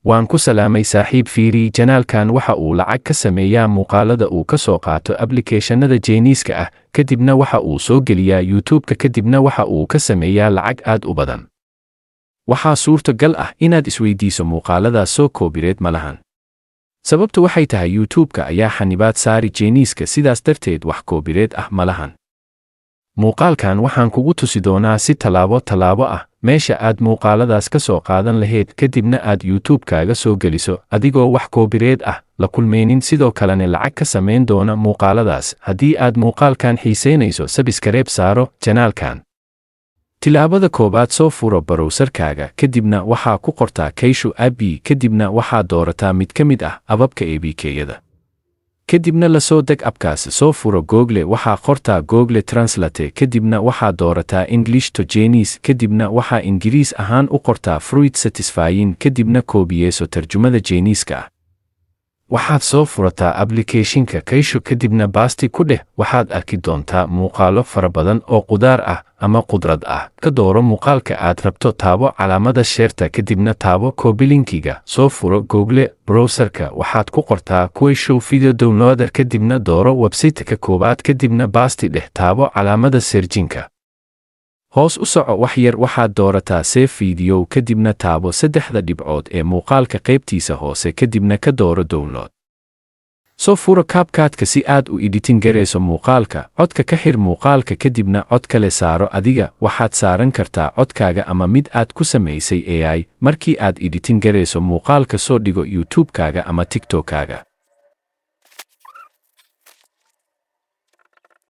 Waan ku salaamay, saaxiib. Fiiri, channelkan waxa uu lacag ka sameeyaa muuqaalada uu ka soo qaato applicationada Chinese-ka ah, kadibna waxa uu soo geliyaa YouTube-ka, kadibna waxa uu ka sameeyaa lacag aad u badan. Waxaa suurtogal ah inaad isweydiiso, muuqaaladaas soo copyright ma lahan? Sababtu waxay tahay YouTube-ka ayaa xanibaad saari Chinese-ka, sidaas darteed wax copyright ah ma lahan. Muuqaalkan waxaan kugu tusi doonaa si tallaabo tallaabo ah meesha aad muuqaaladaas ka soo qaadan lahayd, kadibna aad YouTube-kaaga soo geliso adigoo wax copyright ah la kulmaynin, sidoo kalena lacag ka samayn doona muuqaaladaas. Haddii aad muuqaalkan xiisaynayso, subscribe saaro channelkan. Tilaabada koowaad: soo furo browserkaaga, kadibna waxaa ku qortaa Kuaishou app, kadibna waxaad doorataa mid ka mid ah appabka APK-yada, kadibna la soo deg appkaas. Soo furo Google, waxaa qortaa Google Translate, kadibna waxaad doorataa English to Chinese, kadibna waxaa Ingiriis ahaan u qortaa "fruit satisfying", kadibna koobiyeeso tarjumada Chinese-ka ah. Waxaad soo furataa applicationka Kuaishou, kadibna paste ku dheh. Waxaad arki doontaa muuqaalo fara badan oo qudaar ah ama qudrad ah. Ka dooro muuqaalka aad rabto, taabo calaamada share-ta, kadibna taabo copy linkiga. Soo furo Google browserka, waxaad ku qortaa Kuaishou video downloader, kadibna dooro website-ka koowaad, kadibna paste dheh. Taabo calaamada searchinka, hoos u soco wax yar, waxaad doorataa save video, kadibna taabo saddexda dhibcood ee muuqaalka qaybtiisa hoose, kadibna ka dooro download. Soo furo CapCut-ka si aad u editing garayso muuqaalka. Codka ka xir muuqaalka, kadibna cod kale saaro. Adiga waxaad saaran kartaa codkaaga ama mid aad ku samaysay AI. Markii aad editing garayso muuqaalka, soo dhigo YouTube-kaaga ama TikTok-kaaga.